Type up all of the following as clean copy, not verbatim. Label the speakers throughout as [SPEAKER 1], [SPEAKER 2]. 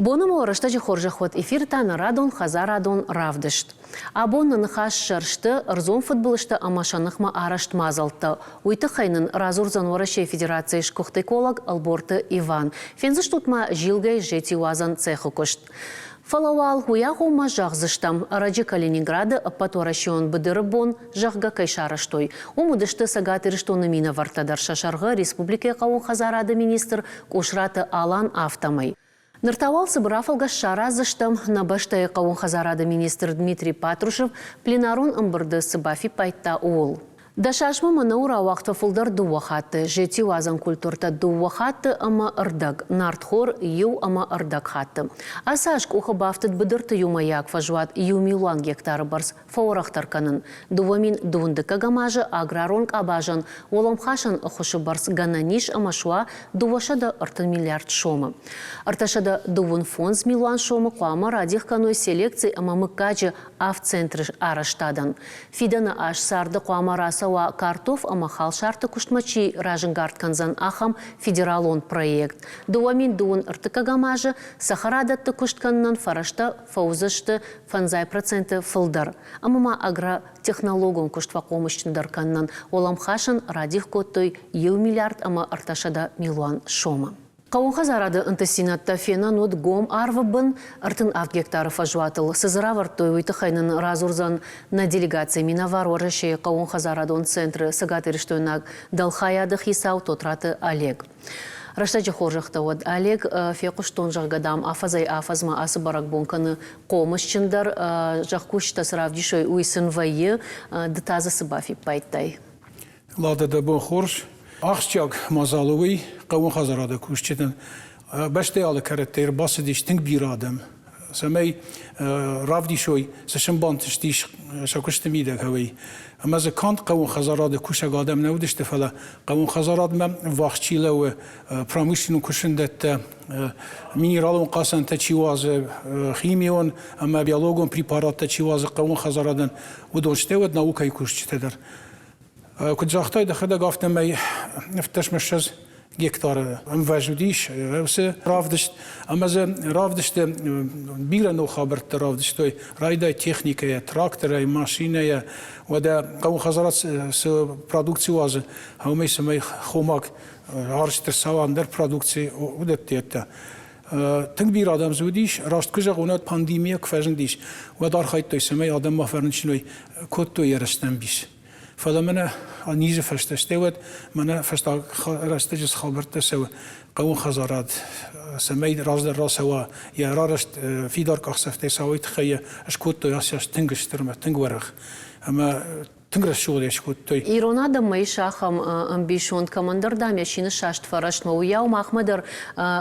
[SPEAKER 1] Боны ма рӕстӕджы хорзӕх уӕд эфир та нӕ радон хӕдзарадон равдыст. Абон нӕ ныхас сӕрсты ӕрдзон фыдбылызтӕ ӕмӕ сӕ ныхмӕ арӕзт мадзӕлттӕ. Уый тыххӕй нын радзурдзӕн Уӕрӕсейы Федерацийы сгуыхт эколог Ӕлборты Иван. Фендзыстут ма зилгӕ зетиуадзӕн цехы куыст. Фӕлӕ уал уый агъоммӕ зӕгъдзыстӕм, ӕрӕджы Калининграды ӕппӕтуӕрӕсеон быдыры бон, зӕгъгӕ, кӕй сарӕзтой. Уым уыдысты Цӕгат Ирыстоны минӕвӕрттӕ дӕр сӕ сӕргъы республикӕйы хъӕууон хӕдзарады министр Къусраты Алан, афтӕмӕй. Ныр та уал цыбыр афӕлгӕст сараздзыстӕм, нӕ бӕстӕйы хъӕууон хӕдзарады министр Дмитрий Патрушев пленарон ӕмбырды цы бафиппайдта, ууыл. Дӕс азмӕ мӕнӕу рауагъта фылдӕр дыууӕ хатты, зетиуадзӕн культуртӕ дыууӕ хатты ӕмӕ ӕрдӕг, нартхор иу ӕмӕ ӕрдӕг хатты. Ацы аз къухы бафтыд быдырты иумӕйаг фӕзуат иу милуан гектары бӕрц фӕуӕрӕхдӕр кӕнын. 2000 дыккӕгӕм азы аграрон къабазӕн уӕлӕмхасӕн ӕххуысы бӕрц гӕнӕн ис ӕмӕ суа 230 миллиард сомы. 325 милуан сомы хъуамӕ радих кӕной селекци ӕмӕ мыггаджы авд центры арӕзтадӕн. Фидӕны аз царды хъуамӕ рацӕуа картоф ӕмӕ халсарты куыстмӕ чи разӕнгард кӕндзӕн, ахӕм федералон проект. 2000 ӕртыккӕгӕм азы цӕхӕрадӕтты куыст кӕнынӕн фӕрӕзтӕ фӕуыдзысты 50% фылдӕр. Ӕмӕ ма агротехнологон куыст фӕхъомысджындӕр кӕнынӕн уӕлӕмхасӕн радих кодтой иу миллиард ӕмӕ 300 милуан сомы. Хъӕууонхӕдзарады ӕнтыстдзинӕдтӕ фенӕн уыд гом арвы бын 37 гектары фӕзуатыл. Цы дзы равӕрдтой, уый тыххӕй нын радзурдзӕн нӕ делегацийы минӕвар Уӕрӕсейы хъӕууонхӕдзарадон центры цӕгатирыстойнаг дӕлхайады хицау Тотраты Олег. Рӕстӕджы хорзӕхтӕ уӕд Олег фехъуыстон, зӕгъгӕ, дам, афӕдзӕй-афӕдзмӕ ацы бӕрӕгбон кӕны хъомысджындӕр. Зӕхкусджытӕ цы равдисой, уый сын вӕййы. Ды та дзы цы бафиппайдтай?
[SPEAKER 2] Лада, дӕ бон хорз. Ахсджиаг мадзал у уый хъӕууон хӕдзарады кусджытӕн. Бӕстӕйы алы кӕрӕттӕй ӕрбацыдис тынг бирӕ адӕм, цӕмӕй равдисой, цы сын бантыстис сӕ куысты мидӕг, уый. Ӕмӕ дзы канд хъӕууон хӕдзарады кусӕг адӕм нӕ уыдысты, фӕлӕ хъӕууон хӕдзарадмӕ ввахс чи лӕууы, промышленнон кусындӕттӕ, минералон хъацӕнтӕ чи уадзы, химион ӕмӕ биологон препараттӕ чи уадзы хъӕууон хӕдзарадӕн, уыдон, стӕй уӕд наукӕйы кусджытӕ дӕр. Куыд загътай дӕхӕдӕг, афтӕмӕй 25 гектары ӕмвӕз уыдис уыцы равдыст. Ӕмӕ дзы равдысты бирӕ ног хабӕрттӕ равдыстой. Райдай техникӕйӕ, тракторӕй, машинӕйӕ. Уӕдӕ хъӕуы хӕдзарад цы продукци уадзы, уымӕй цӕмӕй хомаг арӕзт ӕрцӕуа ӕндӕр продукци, уыдӕттӕ. Тынг бирӕ адӕм дзы уыдис. Раст куы зӕгъон, уӕд пандемийӕ куы фӕзындис, уӕд архайдтой, цӕмӕй адӕм ма фӕрынчын уой, кодтой йӕ рӕстӕмбис. Фӕлӕ мӕнӕ низы фӕстӕ, стӕй уӕд мӕнӕ фӕстаг рӕстӕджы цы хабӕрттӕ цӕуы, хъӕуон хӕдзарад, цӕмӕй раздӕр рацӕуа, йӕ рарӕзт фидар къахдзӕфтӕй цӕуой тыххӕй йӕ скодтой ацы аз тынг стыр ӕмӕ тынг уӕрӕх. Ӕмӕ тынг рӕсугъдӕй скодтой.
[SPEAKER 1] Ирон адӕммӕ ис ахӕм ӕмбисонд, кӕмӕндӕр, дам, йӕ сины саст фӕрӕстмӕ, уыйау махмӕ дӕр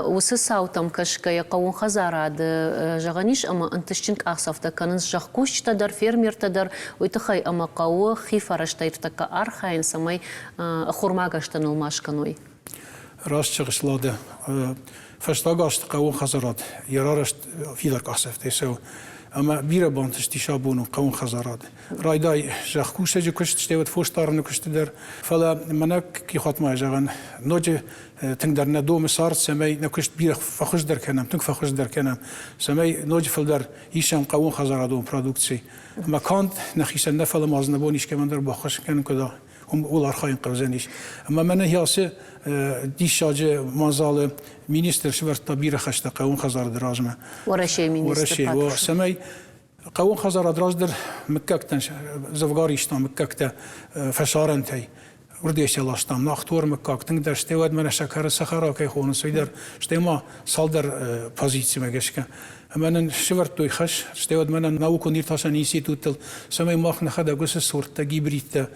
[SPEAKER 1] уыцы цаутӕм кӕсгӕйӕ хъӕууон хӕдзарады зӕгъӕн ис ӕмӕ ӕнтыстджын къахдзӕфтӕ кӕнынц зӕхкусджытӕ дӕр, фермертӕ дӕр, уый тыххӕй ӕмӕ хъӕуы хи фӕрӕзтӕй ӕртӕккӕ архайын, цӕмӕй ӕххормаг азтӕ ныл ма скӕной.
[SPEAKER 2] Раст зӕгъыс, Ладӕ. Фӕстаг азты хъӕууон хӕдзарад йӕ рарӕзт фидар къахдзӕфтӕй цӕуы. Ӕмӕ бирӕ бантыстис абон хъӕууон хӕдзарад. Райдай зӕхкусӕджы куыст, стӕй уӕд фосдарыны куысты дӕр. Фӕлӕ мӕнӕ кихуатмӕ зӕгъӕн, ноджы тынгдӕр нӕ домы цард, цӕмӕй нӕ куыст бирӕ фӕхуыздӕр кӕнӕм, тынг фӕхуыздӕр кӕнӕм, цӕмӕй ноджы фылдӕр исӕм хъӕууон хӕдзарадон продукци. Ӕмӕ канд нӕхицӕн нӕ, фӕлӕ ма дзы нӕ бон искӕмӕн дӕр баххуыс кӕнын куыд ууыл архайын хъӕудзӕнис. Ӕмӕ мӕнӕ ацы диссаджы мадзалы министр сӕвӕрдта бирӕ хӕстӕ хъӕууон хӕдзарады размӕ.
[SPEAKER 1] Уӕрӕсейы министр.
[SPEAKER 2] Уӕрӕсейы, цӕмӕй хъӕууон хӕдзарад раздӕр мыггӕгтӕн дзӕвгар иста мыггӕгтӕ фӕсарӕнтӕй. Уырдыгӕй сӕ ластам. Нахтуар мыггаг тынгдӕр, стӕй уӕд мӕнӕ сӕкӕры цӕхӕра кӕй хонынц, уый дӕр, стӕй ма цалдӕр позицимӕ гӕсгӕ. Ӕмӕ нын сӕвӕрдтой хӕс, стӕй уӕд мӕнӕ наукон иртасӕн институттыл, цӕмӕй мах нӕхӕдӕг уыцы сорттӕ, гибридтӕ,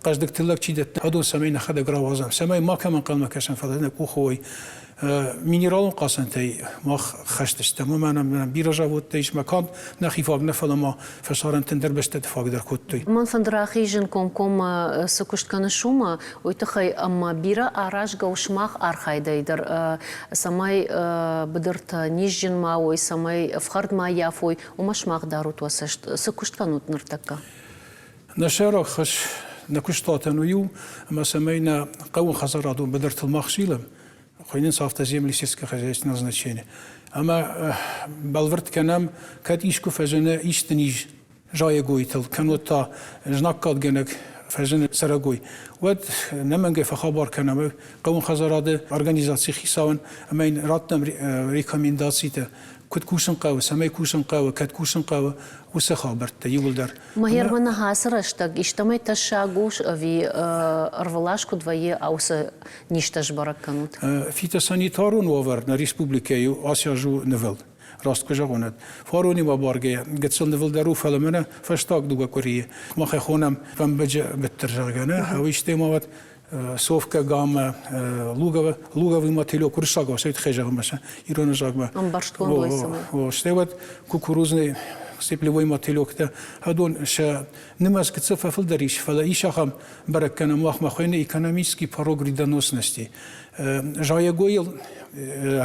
[SPEAKER 2] хъӕздыг тыллӕг чи дӕтты, уыдон цӕмӕй нӕхӕдӕг рауадзӕм, цӕмӕй макӕмӕн ӕнхъӕлмӕ кӕсӕм, фӕлӕ нӕ къухы уой. Минералон хъацӕнтӕй мах хӕст стӕм, уымӕн ӕмӕ бирӕ заводтӕ ис, мӕ канд нӕхи фаг нӕ, фӕлӕ ма фӕсарӕнты ӕндӕр бӕстӕты фаг дӕр кодтой.
[SPEAKER 1] Мӕн фӕнды рахизын комкоммӕ цы куыст кӕныс, уымӕ, уый тыххӕй ӕмӕ бирӕ аразгӕ у сымах архайдӕй дӕр, цӕмӕй быдыртӕ низджын ма уой, цӕмӕй ӕфхӕрд ма ййафой, уымӕ сымах дарут уӕ цӕст. Цы куыст кӕнут ныртӕккӕ?
[SPEAKER 2] Нӕ сӕйраг хӕс нӕ куыстуатӕн уый у, ӕмӕ цӕмӕй нӕ хъӕуы хӕдзарадон быдыртыл мах зилӕм. Хуыйнынц афтӕ земли сельскохозяйственного назначения. Ӕмӕ бӕлвырд кӕнӕм, кӕд искуы фӕзыны исты низ зайӕгойтыл, кӕннод та знаггадгӕнӕг фӕзыны цӕрӕгой, уӕд нӕмӕнгӕй фӕхабар кӕнӕм хъӕуон хӕдзарады организацийы хицауӕн ӕмӕ йын раттӕм рекомендацитӕ, куыд кусын хъӕуы, цӕмӕй кусын хъӕуы, кӕд кусын хъӕуы, уыцы хабӕрттӕ иууылдӕр.
[SPEAKER 1] Мӕ ацы рӕстӕг истӕмӕй тӕссаг у ӕви ӕрвылаз куыд вӕййы, уыцы низтӕ сбӕрӕг кӕнут?
[SPEAKER 2] Фитосанитарон уавӕр нӕ республикӕйы ацы аз у нывыл. Раст куы зӕгъон, фаронимӕ баргӕйӕ гыццыл нывылдӕр у, фӕлӕ мӕнӕ фӕстаг дыууӕ къуырийы мах ӕй хонӕм бӕмбӕджы быттыр, зӕгъгӕ, нӕ? Уый стӕй ма уӕд Совка гамма луговый, луговый мотылек уырыссагау сӕ тыххӕй зӕгъынмӕ сӕ ирон ӕвзагмӕ.
[SPEAKER 1] Ӕмбӕрстгонд уой цӕмӕй.
[SPEAKER 2] Стӕй уӕд кукурузный степлевой мотылектӕ, адон сӕ нымӕц гыццыл фӕфылдӕр ис, фӕлӕ ис ахӕм бӕрӕггӕнӕн махмӕ хуыйны экономический порог вредоносности. Зайӕгойыл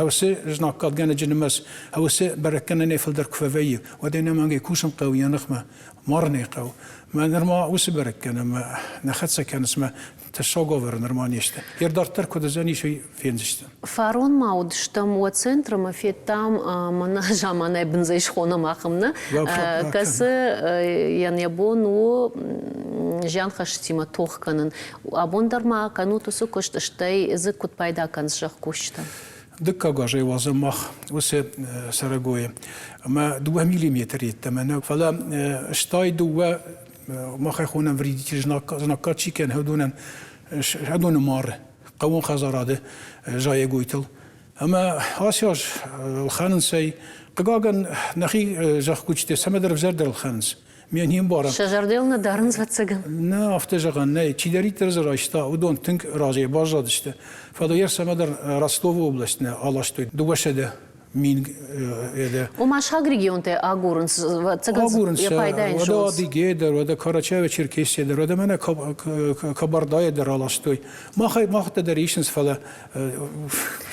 [SPEAKER 2] уыцы знаггадгӕнӕджы нымӕц уыцы бӕрӕггӕнӕнӕй фылдӕр куы фӕвӕййы, уӕд ӕй ӕнӕмӕнгӕй кусын хъӕуы йӕ ныхмӕ, марынӕй хъӕуы. Мӕ нырма уыцы бӕрӕггӕнӕнмӕ нӕ хӕццӕ кӕнынц, мӕ тӕссаг уавӕры нырма не сты. Йе дарддӕр куыд уыдзӕнис, уый фендзыстӕм.
[SPEAKER 1] Фарон ма уыдыстӕм уӕ центры ӕмӕ федтам, мӕнӕ заманайы бындзӕй схонӕм ахӕм нӕ, кӕцы йӕн йӕ бон у зианхӕсджытимӕ тох кӕнын. Абон дӕр ма кӕнут уыцы куыст, стӕй дзы куыд пайда кӕнынц зӕхкусджытӕ?
[SPEAKER 2] Дыккаг азӕй уадзӕм мах уыцы цӕрӕгойы ӕмӕ 2 миллиметр йеддӕмӕ нӕ, фӕлӕ стай дыууӕ махӕй хонӕм вредитель знаггад чи кӕны, уыдонӕн уыдоны мары хъӕууон хӕдзарады зайӕгойтыл. Ӕмӕ ацы аз ӕлхӕнынц ӕй, хъыгагӕн, нӕхи зӕхкусджытӕ цӕмӕдӕр ӕвзӕрдӕр ӕлхӕнынц. Ме не мбарӕм.
[SPEAKER 1] Сӕ зӕрдӕйыл нӕ дарынц, ӕвӕццӕгӕн.
[SPEAKER 2] Нӕ, афтӕ зӕгъӕн нӕй. Чидӕриддӕр дзы райста, уыдон тынг разӕй баззадысты. Фӕлӕ йӕ цӕмӕдӕр Ростовы область нӕ аластой 200 000 еде.
[SPEAKER 1] Ома саг регионтӕ агурынц, ӕвӕццӕгӕн,
[SPEAKER 2] агурынц
[SPEAKER 1] йӕ пайдайӕн
[SPEAKER 2] уӕдӕ Адыгея дӕр, уӕдӕ Карачаево-Черкесия дӕр, уӕдӕ мӕнӕ Кабардайӕ дӕр аластой. Махӕй махтӕ дӕр исынц, фӕлӕ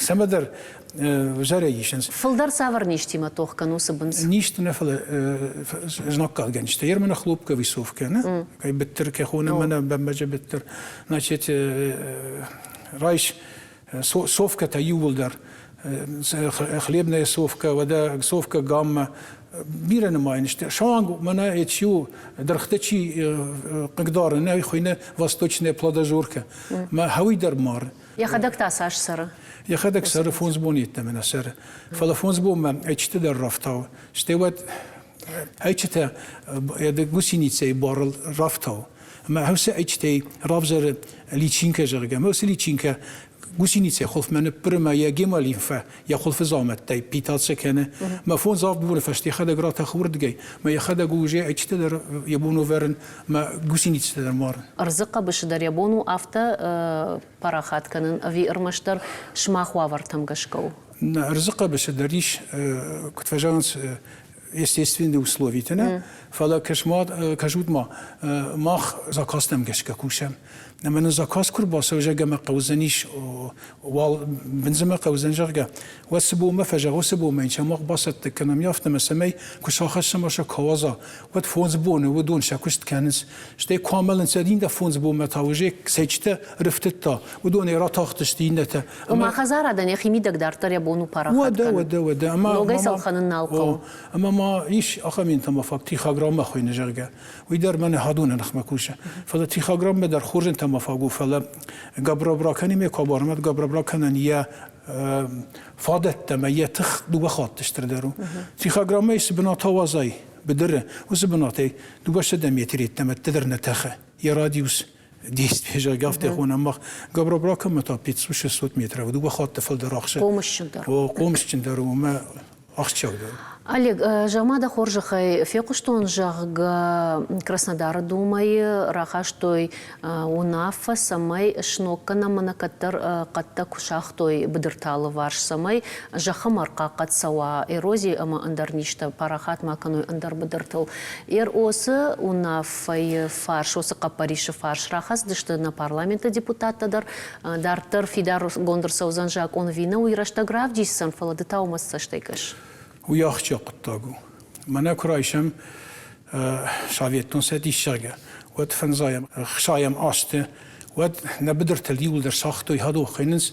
[SPEAKER 2] цӕмӕдӕр ӕвзӕрӕй исынц.
[SPEAKER 1] Фылдӕр цавӕр низтимӕ тох кӕны уыцы бындз?
[SPEAKER 2] Низты нӕ, фӕлӕ знаггадгӕнджытӕ. Ер мӕнӕ хлопковый совкӕ, нӕ? Кӕй быттыр, кӕй хонӕм мӕнӕ бӕмбӕджы быттыр. Значит, райс совкӕтӕ иууылдӕр. Хлебная совка, уӕдӕ совка гамма бирӕ нымайын сты. Суанг мӕнӕ чи у, дыргътӕ чи хъыгдары, нӕ хуыйны восточная плодожорка. Мӕ хӕуый дӕр мары.
[SPEAKER 1] Йӕхӕдӕг та цас цӕры?
[SPEAKER 2] Йӕхӕдӕг цӕры 5 боны йеддӕмӕ нӕ цӕры. Фӕлӕ 5 бонмӕ ӕйчыты дӕр рафтауы. Стӕй уӕд ӕйчытӕ гусеницӕйы барыл рафтауы. Ӕмӕ уыцы ӕйчытӕй равзӕры личинкӕ, зӕгъгӕ. Ӕмӕ уыцы личинкӕ гусеницӕйы хуылфмӕ ныппыры ӕмӕ йӕ гемолимфӕ йӕ хуылфы дзаумӕттӕй питаться кӕны. Мӕ 5-авд боны фӕстӕ йӕхӕдӕг ратӕхы уырдыгӕй, мӕ йӕхӕдӕг уже ӕйчытӕ дӕр йӕ бон ӕвӕрын, мӕ гусеницӕтӕ дӕр марын.
[SPEAKER 1] Ӕрдзы хъӕбысы дӕр йӕ бон у афтӕ парахат кӕнын ӕви ӕрмӕстдӕр сымах уавӕртӕм гӕсгӕ у?
[SPEAKER 2] Ӕрдзы хъӕбысы дӕр ис, куыд фӕзӕгъынц, естественные условитӕ, нӕ? Фӕлӕ кӕсут ма, мах заказтӕм гӕсгӕ кусӕм. Ӕмӕ нын заказ куы рбацӕуы, зӕгъгӕ, мӕ хъӕудзӕнис, уал бындзы мӕ хъӕудзӕн, зӕгъгӕ, уӕд цы бонмӕ фӕзӕгъы, уыцы бонмӕ йын сӕ мах бацӕттӕ кӕнӕм, афтӕмӕ цӕмӕй куы сахӕссӕм сӕ кауадза, уӕд 5 боны уыдон сӕ куыст кӕнынц. Стӕй куы амӕлынц, иннӕ 5 бонмӕ та уже сӕчтӕ рыфтыдта, уыдонӕй ратахтысты иннӕтӕ.
[SPEAKER 1] Ома хӕдзарадӕн йӕхи мидӕг дарддӕр йӕ бон у парахат
[SPEAKER 2] Уӕдӕ, уӕдӕ, уӕдӕ.
[SPEAKER 1] Ӕмӕ ногӕй сӕ ӕлхӕнын нал хъӕуы.
[SPEAKER 2] Ӕмӕ ма ис ахӕм энтомофаг трихограммӕ хуыйны, зӕгъгӕ. Уый дӕр мӕнӕ хӕдоны ныхмӕ кусы. Фӕлӕ трихограммӕ дӕр хорз энтомофаг у, фӕлӕ габробракӕнимӕ куы абарӕм, уӕд габробракӕнӕн йӕ фадӕттӕ ӕмӕ йӕ тых дыууӕ хатты стырдӕр у. Трихограммӕйы цы бынат ауадзай быдыры, уыцы бынатӕй 200 метр йеддӕмӕ дӕр нӕ тӕхы. Йӕ радиус действие, зӕгъгӕ, афтӕ хонӕм мах. Габробракӕмӕ та 500-600 метров, дыууӕ хатты фылдӕр ахсы.
[SPEAKER 1] Хъомысджындӕр.
[SPEAKER 2] О, хъомысджындӕр у ӕмӕ ахсджиагдӕр.
[SPEAKER 1] Олег, зӕгъ-ма дӕ хорзӕхӕй, фехъуыстон, зӕгъгӕ, Краснодары Думӕйы рахастой уынаффӕ, цӕмӕй сног кӕнӕм мӕнӕ кӕддӕр хъӕдтӕ куы сагътой быдырты алыварс, цӕмӕй зӕххы мӕр хъахъхъӕд цӕуа, эрози ӕмӕ ӕндӕр низтӕ парахат ма кӕной ӕндӕр быдыртыл. РОС-ы уынаффӕйы фарс, уыцы хъӕппӕрисы фарс рахӕцыдысты нӕ парламенты депутаттӕ дӕр. Дарддӕр фидаргонд ӕрцӕудзӕн закъон ӕви нӕ, уый рӕстӕг равдисдзӕн, фӕлӕ ды та уымӕ цы цӕстӕй кӕсыс?
[SPEAKER 2] Уый ахсджиаг хъуыддаг у. Мӕнӕ куы райсӕм Советон Цӕдис, зӕгъгӕ, уӕд фӕндзайӕм, ӕхсайӕм азты. Уӕд нӕ быдыртыл иуылдӕр сагътой хӕдон хуыйнынц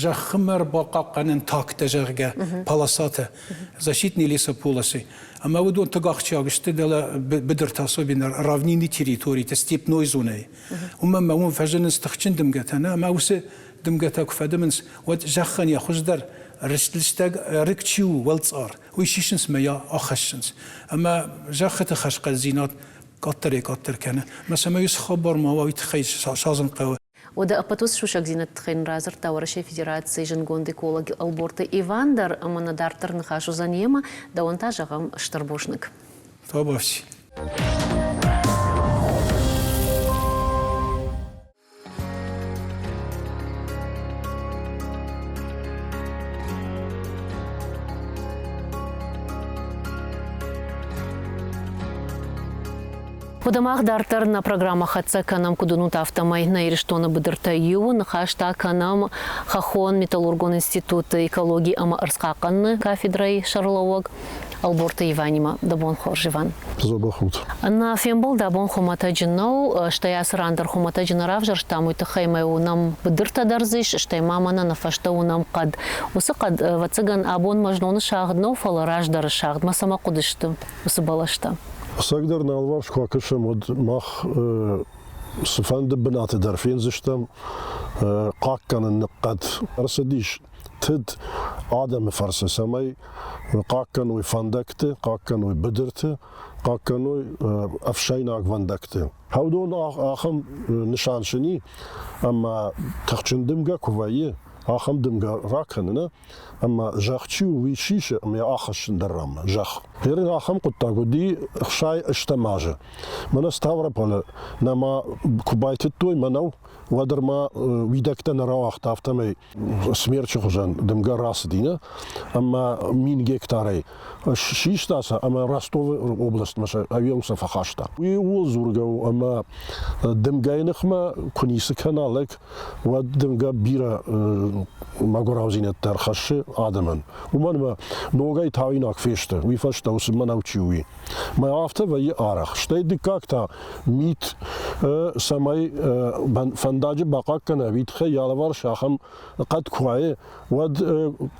[SPEAKER 2] зӕххы мӕр бахъахъхъӕнӕн тактӕ, зӕгъгӕ, полосатӕ, защитные лесополосы. Ӕмӕ уыдон тынг ахсджиаг сты дӕлӕ быдырты, особенно равнинный территориты, степной зонӕйы. Уымӕн ӕмӕ уым фӕзынынц тыхджын дымгӕтӕ, нӕ, ӕмӕ уыцы дымгӕтӕ куы фӕдымынц, уӕд зӕххӕн йӕ хуыздӕр лыстӕг рыг чи у, уӕлцъар, уый сисынц мӕ йӕ ахӕссынц. Ӕмӕ зӕххыты хӕрзхъӕддзинад къаддӕрӕй-къаддӕр кӕны. Мӕ цӕмӕй уыцы хабар ма уа, уый тыххӕй садзын хъӕуы.
[SPEAKER 1] Уӕдӕ ӕппӕт уыцы сусӕгдзинӕдты тыххӕй нын радзырдта Уӕрӕсейы Федерацийы зындгонд эколог Ӕлборты Иван дӕр, ӕмӕ нӕ дарддӕр ныхас уыдзӕн йемӕ. Дӕуӕн та зӕгъӕм стыр бузныг.
[SPEAKER 2] Табуафси.
[SPEAKER 1] Уӕдӕ мах дарддӕр нӕ программӕ хӕццӕ кӕнӕм, куыд уынут, афтӕмӕй нӕ Ирыстоны быдыртӕ иу ныхас та кӕнӕм Хӕххон металлургон институты экологи ӕмӕ ӕрдзхъахъхъӕныны кафедрӕйы сӕргълӕууӕг Ӕлборты Иванимӕ. Дӕ бон хорз, Иван.
[SPEAKER 3] Дзӕбӕх ут.
[SPEAKER 1] Нӕ фембӕлд абон хуымӕтӕджы нӕу, стӕй ацы ран дӕр хуымӕтӕджы нӕ равзӕрстам, уый тыххӕй мӕ уынӕм быдыртӕ дӕр дзы ис, стӕй ма мӕнӕ нӕ фӕстӕ уынӕм хъӕд. Уыцы хъӕд, ӕвӕццӕгӕн, абон мӕ зноны сагъд нӕу, фӕлӕ раздӕры сагъд. Мӕ цӕмӕ хъуыдысты уыцы бӕлӕстӕ?
[SPEAKER 3] Ӕцӕгдӕр нӕ алыварс куы акӕсӕм, уӕд мах цыфӕнды бынаты дӕр фендзыстӕм хъахъхъӕнын ныхъхъӕд ӕрцыдис тыд адӕмы фӕрцы, цӕмӕй хъахъхъӕной фӕндӕгты, хъахъхъӕной быдырты, хъахъхъӕной ӕфсӕйнагвӕндӕгты. Уыдон ахӕм нысан сын и, ӕмӕ тыхджын дымгӕ куы вӕййы, ахӕм дымгӕ ракӕныны, ӕмӕ зӕхх чи у, уый сисы ӕмӕ йӕ ахӕссын дӕр раммӕ, зӕхх. Гъер ахӕм хъуыддаг уыди 60 азы. Мӕнӕ Ставрополы нӕма куы байтыдтой мӕнӕу, уӕд ӕрма уидӕгтӕ нӕ рауагъта, афтӕмӕй смерчы хуызӕн дымгӕ рацыди, нӕ? Ӕмӕ 1000 гектарӕй систа сӕ ӕмӕ Ростовы областмӕ сӕ ӕвион сӕ фӕхаста. Уый ууыл дзургӕ у, ӕмӕ дымгӕйы ныхмӕ куы ницы кӕна лӕг, уӕд дымгӕ бирӕ мӕгуыраудзинӕдтӕ ӕрхӕссы адӕмӕн. Уымӕн ӕмӕ ногӕй тауинаг фесты, уый фӕстӕ уыцы мӕнӕу чи у, уый. Мӕ афтӕ вӕййы арӕх. Стӕй дыккаг та мит, цӕмӕй фӕндаджы бахъахъхъӕна, уый тыххӕй йӕ алыварс ахӕм хъӕд куы уайы, уӕд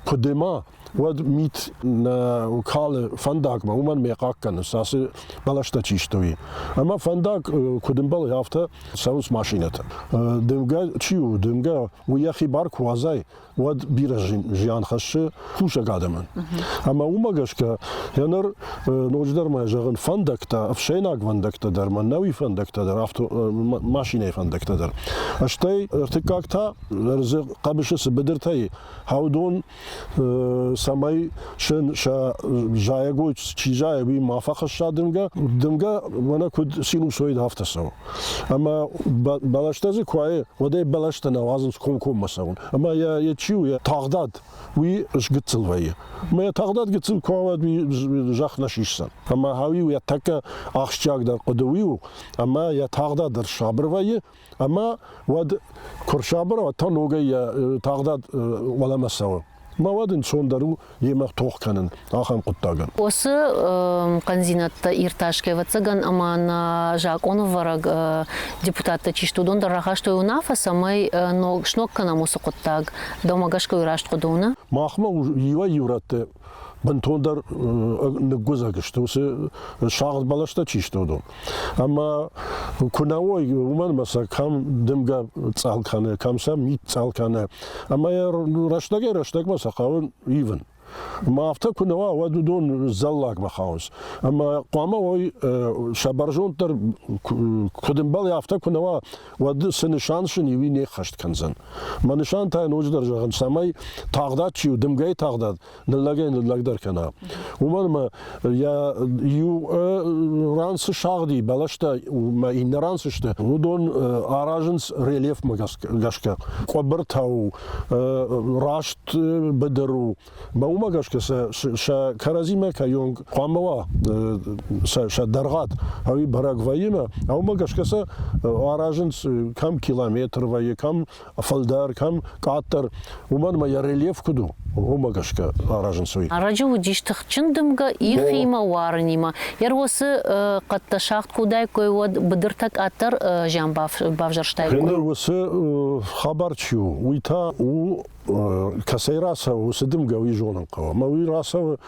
[SPEAKER 3] куы дыма, уӕд мит нӕ калы фӕндагмӕ, уымӕн ме хъахъхъӕнынц, ацы бӕлӕстӕ чи сты, уый. Ӕмӕ фӕндаг куыд ӕмбӕлы, афтӕ цӕуынц машинӕтӕ. Дымгӕ чи у, дымгӕ, уый йӕхи бар куы уадзай, уӕд бирӕ зиан хӕссы кусӕг адӕмӕн. Ӕмӕ уымӕ гӕсгӕ йӕ ныр ноджыдӕр ма зӕгъын, фӕндӕгтӕ, ӕфсӕйнагвӕндӕгтӕ дӕр, мӕнӕуи фӕндӕгтӕ дӕр, авто, машинӕйы фӕндӕгтӕ дӕр. Стӕй ӕртыккаг та, ӕрдзы хъӕбысы цы быдыртӕ и, уыдон цӕмӕй сын сӕ зайӕгой чи зайы, уый ма фӕхӕсса дымгӕ. Дымгӕ мӕнӕ куыд синусоид, афтӕ цӕуы. Ӕмӕ бӕлӕстӕ дзы куы уайы, уӕд ӕй бӕлӕстӕ нӕ уадзынц комкоммӕ цӕуын. Ӕмӕ йӕ чи у, йӕ тагъдад, уый сгыццыл вӕййы. Ӕмӕ йӕ тагъдад гыццыл куы уа, уӕд уый зӕхх нӕ сисдзӕн. Ӕмӕ уый йӕ тӕккӕ ахсджиагдӕр хъуыды уый у, ӕмӕ йӕ тагъдад ӕрсабыр вӕййы, Ӕмӕ уӕд куы рсабыр, уӕд та ногӕй йӕ тагъдад уӕлӕмӕ цӕуы. Мӕ уӕд ӕнцондӕр у йемӕ тох кӕнын ахӕм хъуыддагӕн.
[SPEAKER 1] Уыцы хъӕндзинӕдтӕ иртасгӕ, ӕвӕццӕгӕн, ӕмӕ нӕ закъонӕвӕрӕг депутаттӕ чи сты, уыдон дӕр рахастой уынаффӕ, цӕмӕй сног кӕнӕм уыцы хъуыддаг. Дӕумӕ гӕсгӕ уый раст хъуыды у, нӕ?
[SPEAKER 3] Махмӕ иуӕй-иу рӕтты бынтондӕр ныггуыдзӕг сты, уыцы сагъд бӕлӕстӕ чи сты, уыдон. Ӕмӕ куы нӕ уой, уымӕн ӕмӕ сӕ кӕм дымгӕ цъӕл кӕны, кӕм сӕ мит цъӕл кӕны. Ӕмӕ йӕ рӕстӕгӕй-рӕстӕгмӕ сӕ хъӕуы ивын. Ӕмӕ афтӕ куы нӕ уа, уӕд уыдон зӕллагмӕ хауынц. Ӕмӕ хъуамӕ уой сӕ бӕрзонддӕр куыд ӕмбӕлы, афтӕ куы нӕ уа, уӕд цы нысан сын и, уый не ххӕст кӕндзӕн. Мӕ нысан та ноджыдӕр зӕгъын, цӕмӕй тагъдад чи у, дымгӕйы тагъдад ныллӕгӕй-ныллӕгдӕр кӕна. Уымӕн ӕмӕ йӕ иу ран цы сагъди, бӕлӕстӕ мӕ иннӕ ран цы сты, уыдон аразынц рельефмӕ гӕсгӕ. Къуыбыртӕ у, раст быдыр у. Мӕ уымӕ Уымӕ гӕсгӕ сӕ сӕ кӕрӕдзимӕ кӕйонг хъуамӕ уа сӕ сӕ дӕргъад, ӕви бӕрӕг вӕййы ӕмӕ уымӕ гӕсгӕ сӕ аразынц кӕм километр вӕййы, кӕм фылдӕр, кӕм къаддӕр, уымӕн ӕмӕ йӕ рельеф куыд у, уымӕ гӕсгӕ аразынц уый.
[SPEAKER 1] Ӕрӕджы уыдис тыхджын дымгӕ ихимӕ, уарынимӕ. Йӕ уыцы хъӕдтӕ сагъд куы уыдаиккой, уӕд быдыртӕ къаддӕр зиан бавзӕрстаиккой.
[SPEAKER 3] Гъеныр уыцы хабар чи у, уый та у кӕцӕй рацӕуы, уыцы дымгӕ уый зонын хъӕуы. Ӕмӕ уый рацӕуы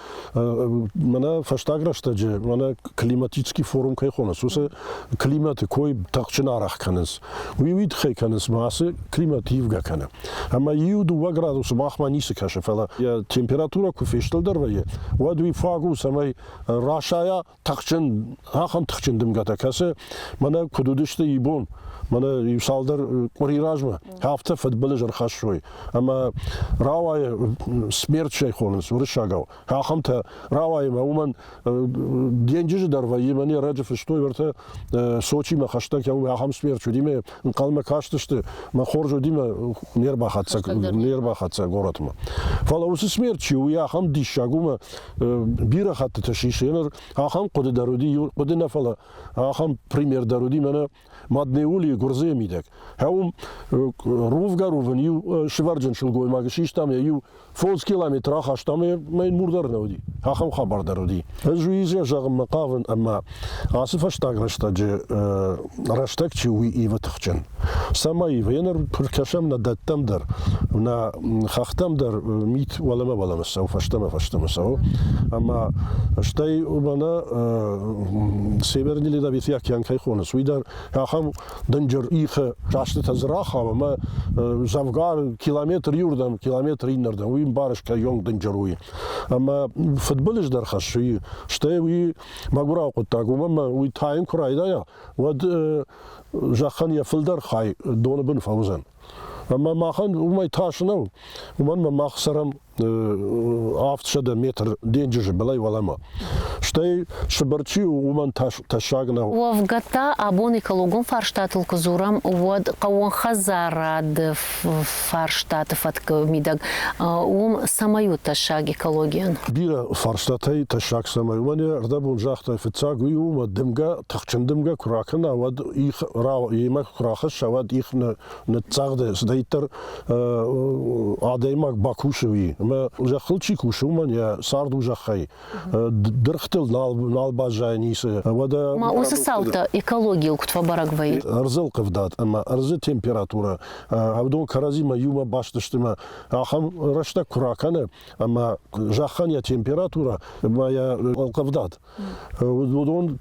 [SPEAKER 3] мӕнӕ фӕстаг рӕстӕджы, мӕнӕ климатический форум кӕй хонынц, уыцы климаты кой тыхджын арӕх кӕнынц. Уый уый тыххӕй кӕнынц, ӕмӕ ацы климат ивгӕ кӕны. Ӕмӕ иу-дыууӕ градусы махмӕ ницы кӕсы, фӕлӕ йӕ температурӕ куы фестылдӕр вӕййы, уӕд уый фаг у, цӕмӕй расайа тыхджын, ахӕм тыхджын дымгӕтӕ, кӕцы мӕнӕ куыд уыдысты ибон, мӕнӕ иу цалдӕр къуыри размӕ, афтӕ фыдбылыз ӕрхӕссой. Ӕмӕ рауайы смерчӕй хонынц уырыссагау. Ахӕмтӕ рауайы ӕмӕ уымӕн денджызы дӕр вӕййы, мӕн ӕрӕджы фыстой уӕртӕ Сочимӕ хӕстӕг ахӕм смерч уыди, мӕ ӕнхъӕлмӕ кастысты, мӕ хорз уыди, мӕ не рбахӕццӕ, не рбахӕццӕ горӕтмӕ. Фӕлӕ уыцы смерчи уый ахӕм диссаг у, мӕ бирӕ хӕттыты сисы. Ныр ахӕм хъуыды дӕр уыди, хъуыды нӕ, фӕлӕ ахӕм пример дӕр уыди мӕнӕ Маднеулийы гуырдзыйы мидӕг. Уым рувгӕ-рувын иу сывӕрджын сылгоймаг систам, йӕ иу 5 километр ахастам, ӕмӕ йын мур дӕр нӕ уыди. Ахӕм хабар дӕр уыди. Ӕз уый зӕгъынмӕ хъавын, ӕмӕ ацы фӕстаг рӕстӕджы рӕстӕг чи у, уый ивы тыхджын. Цӕмӕй ивы? Ныр кӕсӕм нӕ дӕттӕм дӕр, нӕ хӕхтӕм дӕр мит уӕлӕмӕ-уӕлӕмӕ цӕуы, фӕстӕмӕ-фӕстӕмӕ цӕуы. Ӕмӕ стӕй мӕнӕ Северный Ледовитый океан кӕй хонынц, уый дӕр ахӕм дынджыр ихы састытӕ дзы рахауы ӕмӕ дзӕвгар километр иуырдӕм, километр иннӕрдӕм, уый ӕмбарыс, кӕйонг дынджыр уый. Ӕмӕ фыдбылыз дӕр хӕссы, стӕй уый мӕгуырау хъуыддаг, уымӕн ӕмӕ уый тайын куы райдайа, уӕд зӕххӕн йӕ фылдӕр хай доны бын фӕуыдзӕн. Ӕмӕ махӕн уымӕй тас нӕу, уымӕн ӕмӕ мах цӕрӕм 700 метр денджызы былӕй уӕлӕмӕ. Стӕй Сыбыр чи у, уымӕн тӕссаг нӕу.
[SPEAKER 1] Уӕвгӕ та абон экологон фарстатыл куы дзурӕм, уӕд хъӕууонхӕдзарады фарстаты фӕткы мидӕг уым цӕмӕй у тӕссаг экологийӕн?
[SPEAKER 3] Бирӕ фарстатӕй тӕссаг цӕмӕй. Уымӕн йӕ ӕрдӕбон загътай, фыццаг уый у, ӕмӕ дымгӕ, тыхджын дымгӕ куы ракӕна, уӕд их йемӕ куы рахӕсса, уӕд их ныццагъды, цыдӕриддӕр адӕймаг бакусы, уый. Ӕмӕ зӕххыл чи кусы, уымӕн йӕ цард у зӕххӕй. Дыргътыл нал, нал баззайы ницы. Уӕдӕ
[SPEAKER 1] Ма уыцы цаутӕ экологийыл куыд фӕбӕрӕг вӕййы?
[SPEAKER 3] Ӕрдзы ӕлхъывдад ӕмӕ ӕрдзы температурӕ уыдон кӕрӕдзимӕ иумӕ баст сты ӕмӕ ахӕм рӕстӕг куы ракӕны ӕмӕ зӕххӕн йӕ температурӕ ӕмӕ йӕ ӕлхъывдад, уыдон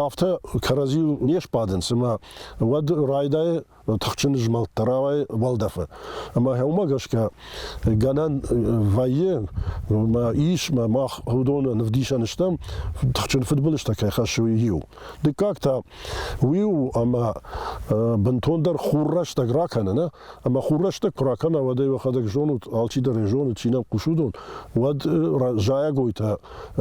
[SPEAKER 3] афтӕ кӕрӕдзийыл не сбадынц ӕмӕ уӕд райдайы тыхджын змӕлдтӕ рауайы уӕлдӕфы. Ӕмӕ уымӕ гӕсгӕ гӕнӕн вӕййы, мӕ ис, мӕ мах уыдоны ӕвдисӕн стӕм, тыхджын фыдбылызтӕ кӕй хӕссы, уый иу. Дыккаг та уый у, ӕмӕ бынтондӕр хур рӕстӕг ракӕны, ӕмӕ хур рӕстӕг куы ракӕна, уӕд ӕй уӕхӕдӕг зонут, алчидӕр ӕй зоны, чи нӕм хъусы, уыдон, уӕд зайӕгойтӕ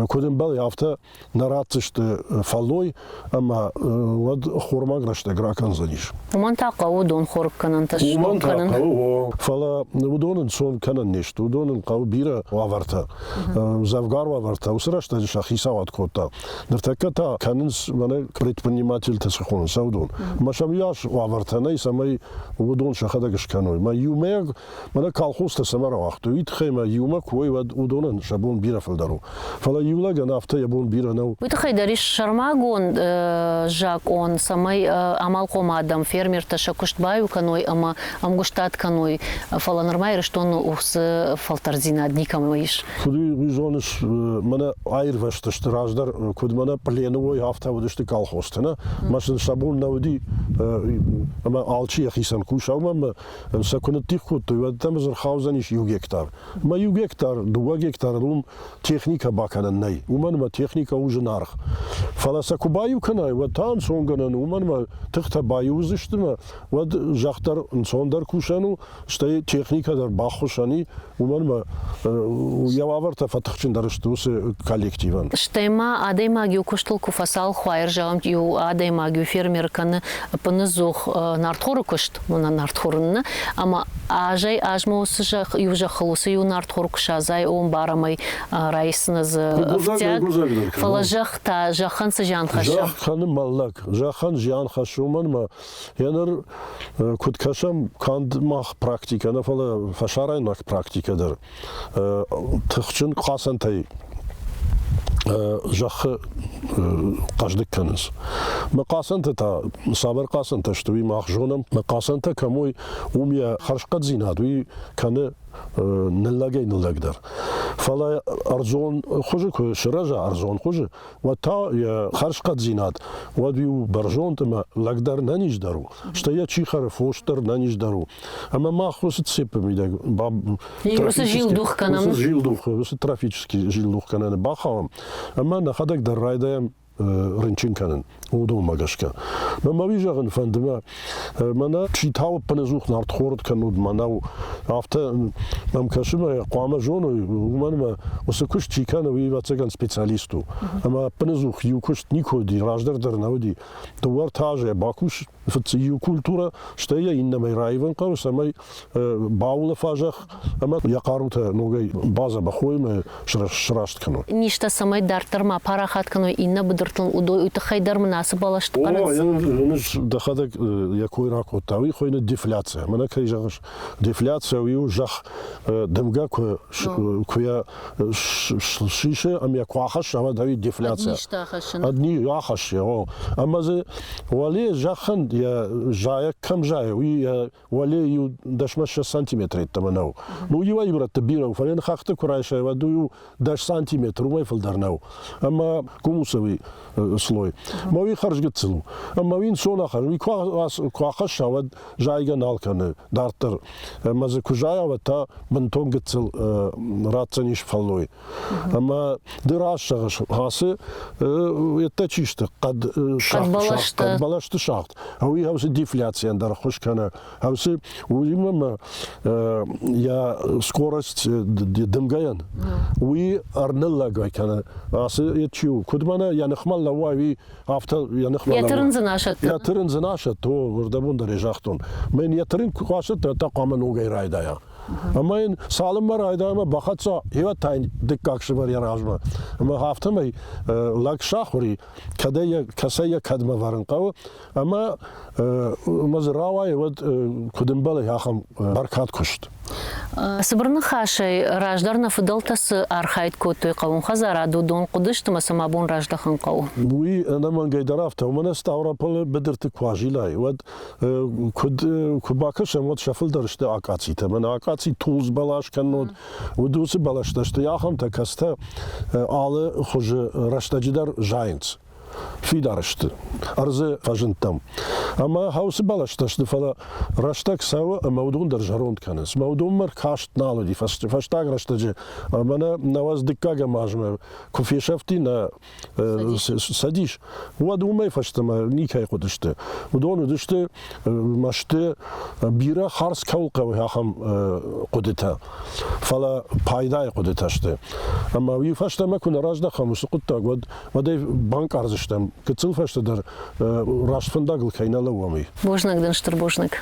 [SPEAKER 3] куыд ӕмбӕлы, афтӕ нӕ ратдзысты фӕллой ӕмӕ уӕд хормаг рӕстӕг ракӕндзӕнис.
[SPEAKER 1] Уымӕн та хъӕуы донхорыггӕнӕнтӕ
[SPEAKER 3] Уымӕн та хъӕуы, фӕлӕ уыдон ӕнцон кӕнӕн не сты, уыдонӕн хъӕуы бирӕ уавӕртӕ, дзӕвгар уавӕртӕ. Уыцы рӕстӕджы сӕ хицауад кодта. Ныртӕккӕ та кӕнынц мӕнӕ предпринимательтӕ цы хонынц, уыдон. Ӕмӕ сӕм уыйас уавӕртӕ нӕй, цӕмӕй уыдон сӕхӕдӕг скӕной. Мӕ иумӕйаг Мӕнӕ колхозтӕ цӕмӕ рауагътой, уый тыххӕй ма иумӕ куы уой, уӕд уыдонӕн сӕ бон бирӕ фылдӕр у. Фӕлӕ иу лӕгӕн афтӕ йӕ бон бирӕ нӕу.
[SPEAKER 1] Уый тыххӕй дӕр ис сӕрмагонд закъон, цӕмӕй амалхъом адӕм, фермертӕ сӕ куыст баиу кӕной ӕмӕ ӕмгуыстад кӕной. Фӕлӕ нырма Ирыстоны уыцы фӕлтӕрддзинад никӕмӕ ис.
[SPEAKER 3] Куыд уый зоныс, мӕнӕ аирвӕзтысты раздӕр, куыд мӕнӕ плены уой, афтӕ уыдысты колхозты, нӕ? Мӕ сын сӕ бон нӕ уыди, ӕмӕ алчи йӕхицӕн куса, уымӕн сӕ куы ныддих кодтой, уӕд дӕм дзы рхаудзӕнис иу гектар. Ӕмӕ иу гектар, дыууӕ гектары уым техникӕ бакӕнӕн нӕй, уымӕн ӕмӕ техникӕ у зынаргъ. Фӕлӕ сӕ куы баиу кӕнай, уӕд та ӕнцонгӕнӕн у, уымӕн ӕмӕ тыхтӕ баиу уыдзысты ӕмӕ уӕд зӕхх дӕр ӕнцондӕр кусӕн у, стӕй техникӕ дӕр баххуысӕн и, уымӕн ӕмӕ йӕ уавӕртӕ фӕтыхджындӕр сты уыцы коллективӕн.
[SPEAKER 1] Стӕй ма адӕймаг иу куыстыл куы фӕцалх уа, зӕгъӕм, иу адӕймаг, иу фермер кӕны ӕппыныдзух нартхоры куыст, мӕнӕ нартхоры нӕ, ӕмӕ азӕй азмӕ уыцы зӕхх, иу зӕххыл уыцы иу нартхор куы садзай, уым барӕмӕй райсыны дзы ӕфтиаг, фӕлӕ зӕхх та зӕххӕн цы зиан хӕссы?
[SPEAKER 3] Зӕхх кӕны мӕллӕг, зӕххӕн зиан хӕссы, уымӕн ӕмӕ йӕ ныр куыд кӕсӕм, канд мах практикӕ нӕ, фӕлӕ фӕсарӕйнаг практикӕ дӕр тыхджын хъацӕнтӕй зӕххы хъӕздыг кӕнынц. Мӕ хъацӕнтӕ та цавӕр хъацӕнтӕ сты, уый мах зонӕм. Мӕ хъацӕнтӕ кӕм уой, уым йӕ хӕрзхъӕддзинад уый кӕны ныллӕгӕй-ныллӕгдӕр. Фӕлӕ ӕрдзон хуызы куы сырӕза, ӕрдзон хуызы, уӕд та йӕ хӕрзхъӕддзинад уӕд иу бӕрзонд ӕмӕ лӕгдӕр нӕниздӕр у. Стӕй йӕ чи хӕры, фос дӕр нӕниздӕр у. Ӕмӕ мах уыцы цепы мидӕг
[SPEAKER 1] уыцы зилдух кӕнӕм.
[SPEAKER 3] Уыцы зилдух, уыцы трофический зилдух кӕнӕны бахауӕм ӕмӕ нӕхӕдӕг дӕр райдайӕм рынчын кӕнын уыдонмӕ гӕсгӕ. Мӕ мӕ уый зӕгъын фӕнды, мӕ мӕнӕ чи тауы ӕппынӕдзух нартхорд кӕнут, мӕнӕу, афтӕ мӕм кӕсы, мӕ хъуамӕ зоной, уымӕн ӕмӕ уыцы куыст чи кӕны, уый ӕвӕццӕгӕн специалист у. Ӕмӕ ӕппынӕдзух иу куыст никуы уыди, раздӕр дӕр нӕ уыди. Дыууӕ-ӕртӕ азы бакус, фыццаг иу культурӕ, стӕй йӕ иннӕмӕй раивын хъӕуы, цӕмӕй баулӕфа зӕхх ӕмӕ йӕ хъарутӕ ногӕй бадзӕбӕх уой ӕмӕ сраст кӕной.
[SPEAKER 1] Низтӕ цӕмӕй дарддӕр ма парахат кӕной иннӕ быдыртыл, уый тыххӕй дӕр мын ацы бӕлӕсты хъӕрынц.
[SPEAKER 3] О, дӕхӕдӕг йӕ кой ракодта, уый хуыйны дефляция. Мӕнӕ кӕй зӕгъыс, дефляция уый у зӕхх дымгӕ куы куы йӕ сисы ӕмӕ йӕ куы ахӕсса, уӕд уый дефляция.
[SPEAKER 1] Ӕднизтӕ ахӕссын.
[SPEAKER 3] Ӕдни ахӕссы, о. Ӕмӕ дзы уӕле зӕххӕн йӕ зайӕг кӕм зайы, уый йӕ уӕле иу дӕсмӕ 6 сантиметры йеддӕмӕ нӕу. Ну, иуӕй-иу рӕтты бирӕ у, фӕлӕ йын хӕхты куы райсай, уӕд уый у 10 сантиметр, уымӕй фылдӕр нӕу. Ӕмӕ гумусовый слой. Мӕ уый хӕрзгыццыл у. Ӕмӕ уый ӕнцон ахӕсс. Уый куы ахӕсса, уӕд зайгӕ нал кӕны дарддӕр. Ӕмӕ дзы куы зайа, уӕд та бынтон гыццыл ратдзӕнис фӕллой. Ӕмӕ ды раст зӕгъыс, ацы йедтӕ чи сты, хъӕд
[SPEAKER 1] хъӕд
[SPEAKER 3] бӕлӕсты сагъд, уый хӕусы дефляцийӕн дӕр ӕххуыс кӕны. Хӕусы уыимӕ ма йӕ скорость дымгӕйӕн, уый ӕрныллӕгӕй кӕны. Ацы йед чи у, куыд мӕнӕ йӕ ныхмӕ лӕууа, уый афтӕ йӕ ныхмӕ
[SPEAKER 1] Йӕ тырын дзы асӕтты.
[SPEAKER 3] Йӕ тырын дзы асӕтты, о, уырдӕм дӕр ӕй загътон. Мӕн йӕ тырын куы асӕтты, та хъуамӕ ногӕй райдайа. Ӕмӕ йын цалынмӕ райдайӕмӕ бахӕццӕ, йе та йын дыккаг сывӕр йӕ размӕ. Ӕмӕ афтӕмӕй лӕг сахуыр и, кӕдӕй йӕ, кӕцӕй йӕ кӕдмӕ вӕрын хъӕуы, ӕмӕ ӕмӕ дзы рауайы, уӕд куыд ӕмбӕлы ахӕм бӕркад куыст.
[SPEAKER 1] Цыбыр ныхасӕй, раздӕр нӕ фыдӕлтӕ цы архайд кодтой хъӕуон хӕдзарады, уыдон хъуыдысты ӕмӕ сӕм абон раздӕхын хъӕуы.
[SPEAKER 3] Уый ӕнӕмӕнгӕй дӕр афтӕ, уымӕн Ставрополы быдырты куы азилай, уӕд куыд куы бакӕсӕм, уӕд сӕ фылдӕр сты акъацитӕ. Мӕнӕ акъаци тулдз бӕлас кӕннод, уыд уыцы бӕлӕстӕ сты ахӕмтӕ, кӕцытӕ алы хуызы рӕстӕджы дӕр зайынц. Фидар сты ӕрдзы фӕзындтӕм. Ӕмӕ хаусы бӕлӕстӕ сты, фӕлӕ рӕстӕг цӕуы ӕмӕ уыдон дӕр зӕронд кӕнынц. Мӕ уыдонмӕ ркаст нал уыди фӕстаг рӕстӕджы. Мӕнӕ науӕдз дыккӕгӕм азмӕ куы фесӕфти нӕ цӕдис, уӕд уымӕй фӕстӕмӕ никӕй хъуыдысты. Уыдон уыдысты мӕсты бирӕ хардз кӕуыл хъӕуы, ахӕм хъуыдытӕ. Фӕлӕ пайдайы хъуыдытӕ сты. Ӕмӕ уый фӕстӕмӕ куы нӕ раздӕхӕм уыцы хъуыддаг, уӕд уӕд ӕй банкъардзыстӕм, гыццыл фӕстӕдӕр раст фӕндагыл кӕй нӕ лӕууӕм, уый.
[SPEAKER 1] Бузныг дын, стыр бузныг.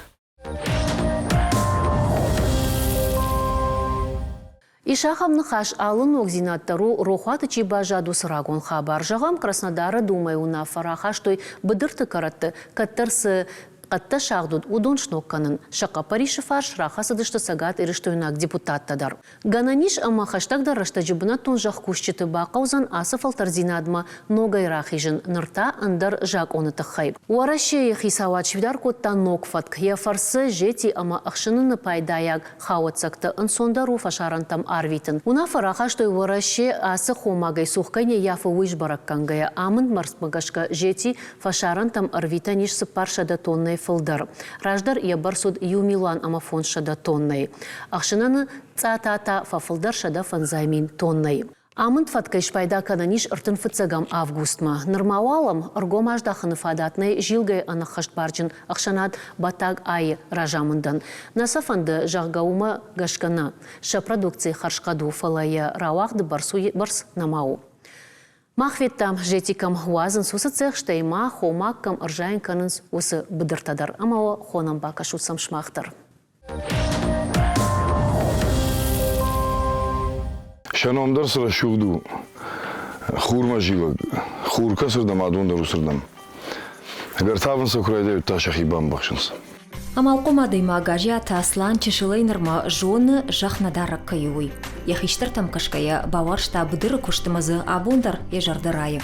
[SPEAKER 1] Ис ахӕм ныхас, алы ногдзинад дӕр у, рохуаты чи баззад, уыцы рагон хабар. Зӕгъӕм, Краснодары Думӕйы уынаффӕ рахастой быдырты кӕрӕтты, кӕддӕр цы хъӕдтӕ сагъд уыд, уыдон сног кӕнын. Сӕ хъӕппӕрисы фарс рахӕцыдысты цӕгатирыстойнаг депутаттӕ дӕр. Гӕнӕн ис ӕмӕ хӕстӕгдӕр рӕстӕджы бынӕттон зӕхкусджыты бахъӕудзӕн ацы фӕлтӕрдзинадмӕ ногӕй рахизын, ныр та ӕндӕр закъоны тыххӕй. Уӕрӕсейы хицауад сфидар кодта ног фӕтк, йӕ фӕрцы зети ӕмӕ ӕхсыныны пайдайаг хауӕццӕгтӕ ӕнцондӕр у фӕсарӕнтӕм арвитын. Уынаффӕ рахастой Уӕрӕсе ацы хомагӕй цух кӕй не ййафы, уый сбӕрӕг кӕнгӕйӕ. Амынд мӕрдтмӕ гӕсгӕ зети фӕсарӕнтӕм ӕрвитӕн ис 400 тоннӕй фылдӕр. Раздӕр йӕ бӕрц уыд 1 500 000 тоннӕйы. Ӕхсынӕны цъата та фӕфылдӕр 150 000 тоннӕйы. Амынд фӕткӕй спайда кӕнӕн ис 35 августмӕ. Нырма уал ӕм ӕргом аздахыны фадат нӕй Зилгӕйы ӕнӕххӕстбарджын ӕхсӕнад Бӕтӕг-Ай-ы разамындӕн. Нӕ сӕ фӕнды, зӕгъгӕ, уымӕ гӕсгӕ нӕ. Сӕ продукци хӕрзхъӕд у, фӕлӕ йӕ рауагъды бӕрц бӕрц нӕма у. Мах федтам, зети кӕм уадзынц, уыцы цех, стӕй ма хомаг кӕм ӕрзайын кӕнынц, уыцы быдыртӕ дӕр. Ӕмӕ уӕ хонӕм бакӕсут сӕм сымах дӕр.
[SPEAKER 4] Сӕ ном дӕр цы рӕсугъд у, хурмӕ зилӕг, хур кӕцырдӕм, адон дӕр уыцырдӕм. Ӕгӕр тавын сӕ куы райдайут, та сӕхи бамбӕхсынц.
[SPEAKER 5] Амалхъом адӕймаг Азиаты Аслан чысылӕй нырмӕ зоны, зӕхх нӕдарӕг кӕй у, уый. Йӕ хистӕртӕм кӕсгӕйӕ бауарзта быдыры куыст ӕмӕ дзы абон дӕр йӕ зӕрдӕ райы.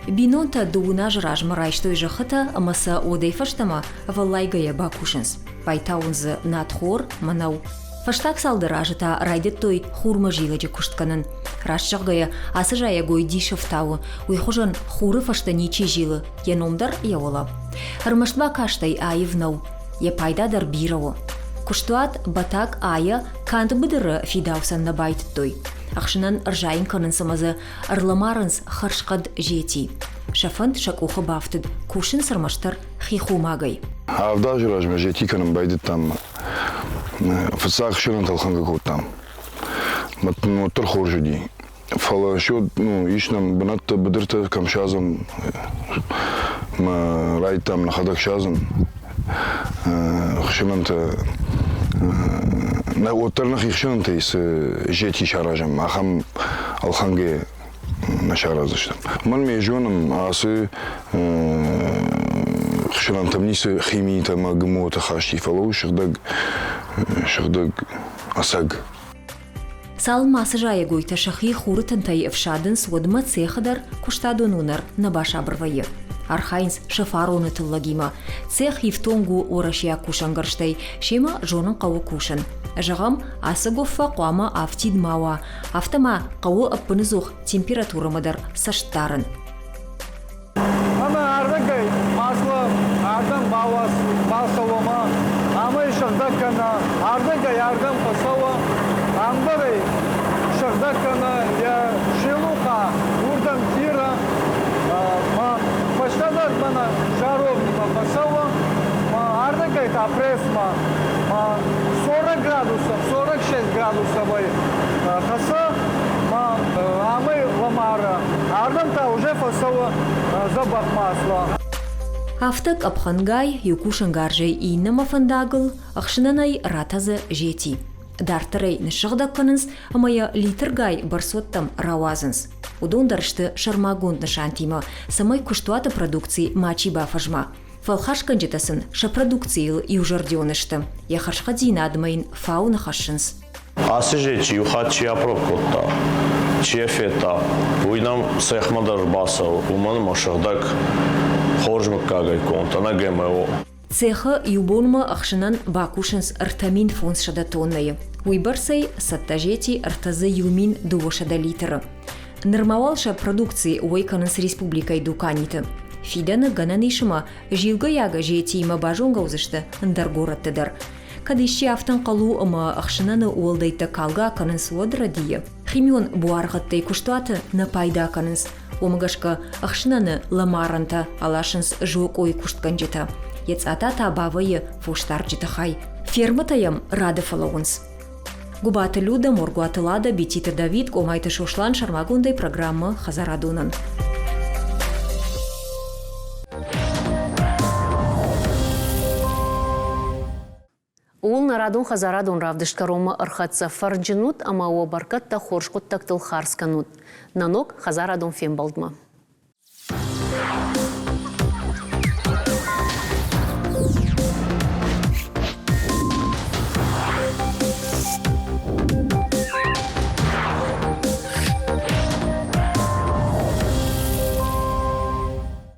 [SPEAKER 5] Бинонтӕ дыууын азы размӕ райстой зӕххытӕ ӕмӕ сӕ уӕдӕй фӕстӕмӕ ӕвӕллайгӕйӕ бакусынц. Байтауын дзы надхор, мӕнӕу. Фӕстаг цалдӕр азы та райдыдтой хурмӕзилӕджы куыст кӕнын. Раст зӕгъгӕйӕ, ацы зайӕгой дисы фтауы, уый хуызӕн хуры фӕстӕ ничи зилы, йӕ ном дӕр йӕ уӕлӕ. Ӕрмӕст бакастӕй аив нӕу, йӕ пайда дӕр бирӕ у. Куыстуат Бӕтӕг Айӕ канд быдыры фидауцӕн нӕ байтыдтой. Ӕхсынӕн ӕрзайын кӕнынц ӕмӕ дзы ӕрлӕмарынц хӕрзхъӕд зети. Сӕ фӕнд сӕ къухы бафтыд, кусынц ӕрмӕстдӕр хихомагӕй.
[SPEAKER 4] Авд азы размӕ зети кӕнын байдыдтам. Фыццаг хсырӕнтӕ ӕлхӕнгӕ кодтам. Уӕддӕр хорз уыди. Фӕлӕ счет, ну, ис нӕм бынӕттӕ, быдыртӕ кӕм садзӕм, мӕ райдтам нӕхӕдӕг садзын. Хсынӕнтӕ, нӕ уӕддӕр нӕхи хсынӕнтӕй цы зети саразӕм, ахӕм ӕлхӕнгӕ нӕ сараздзыстӕм. Мӕн ме зонын, ацы хсынӕнтӕм ницы химиитӕ ӕмӕ ГМО-ты хасти, фӕлӕ у сыгъдӕг, сыгъдӕг ӕцӕг.
[SPEAKER 5] Цалынмӕ ацы зайӕгойтӕ сӕхи хуры тынтӕй ӕфсадынц, уӕдмӕ цехы дӕр куыстадон уынӕр нӕ басабыр вӕййы. Архайынц сӕ фароны тыллӕгимӕ. Цех ифтонг у уӕрӕсейаг кусӕнгӕрзтӕй, семӕ зонын хъӕуы кусын. Зӕгъӕм, ацы гуыффӕ хъуамӕ афтид ма уа, афтӕ ма хъӕуы ӕппыныдзух температурӕмӕ дӕр цӕст дарын.
[SPEAKER 6] Ӕмӕ ардыгӕй масло ардӕм бацӕуа ма амӕй сыгъдӕг кӕна, ардыгӕй ардӕм фӕцӕуа, ам дӕр ӕй сыгъдӕг кӕна йӕ шелуха, уырдӕм тира, ма фӕстӕдӕр мӕнӕ жаровнимӕ фӕцӕуа, ма ардыгӕй та прессмӕ, ма 40 градусов, 46 градусовӕй хӕца, ма амӕй ламара. Ардӕм та уже фӕцӕуы дзӕбӕх масло.
[SPEAKER 5] Афтӕ къӕпхӕнгай иу кусӕнгарзӕй иннӕмӕ фӕндагыл ӕхсынӕнӕй ратӕдзы зети. Дарддӕр ӕй ныссыгъдӕг кӕнынц ӕмӕ йӕ литргай бӕрцуӕттӕм рауадзынц. Уыдон дӕр сты сӕрмагонд нысантимӕ, цӕмӕй куыстуаты продукци мачи бафӕзма. Фӕлхасгӕнджытӕ сын сӕ продукцийыл иузӕрдион сты, йӕ хӕрзхъӕддзинадмӕ йын фау нӕ хӕссынц.
[SPEAKER 7] Ацы зечи иу хатт чи апрок кодта, чи йӕ федта, уый нӕм цехмӕ дӕр ӕрбацӕуы, уымӕн ӕмӕ сыгъдӕг хорз мыггагӕй конд, ӕнӕ ГМО.
[SPEAKER 5] Цехы иу бонмӕ ӕхсынӕн бакусынц 3500 тоннӕйы. Уыйбӕрцӕй цӕттӕ зети ӕртӕ дзы 1200 литры. Нырма уал сӕ продукци уӕй кӕнынц республикӕйы дуканиты. Фидӕны гӕнӕн ис ӕмӕ зилгӕйаг зетиимӕ базонгӕ уыдзысты ӕндӕр горӕтты дӕр. Кӕд исчи афтӕ ӕнхъӕл у ӕмӕ ӕхсынӕны уӕлдӕйттӕ калгӕ кӕнынц, уӕд рӕдийы. Химион буаргъӕдтӕй куыстуаты нӕ пайда кӕнынц. Уымӕ гӕсгӕ ӕхсынӕны лӕмарӕнтӕ аласынц зокъойы куыстгӕнджытӕ. Йӕ цъата та бавӕййы фосдарджыты хай. Фермӕтӕ йӕм рады фӕлӕууынц. Гуыбаты Люда, Моргуаты Лада, Бититы Давид, Къомайты Сослан сӕрмагондӕй программӕ «Хӕдзарадонӕн».
[SPEAKER 1] Ууыл нӕ радон хӕдзарадон равдыст кӕронмӕ ӕрхӕццӕ. Фӕрнджын ут ӕмӕ уӕ бӕркӕдтӕ хорз хъуыддӕгтыл хардз кӕнут. Нӕ ног хӕдзарадон фембӕлдмӕ.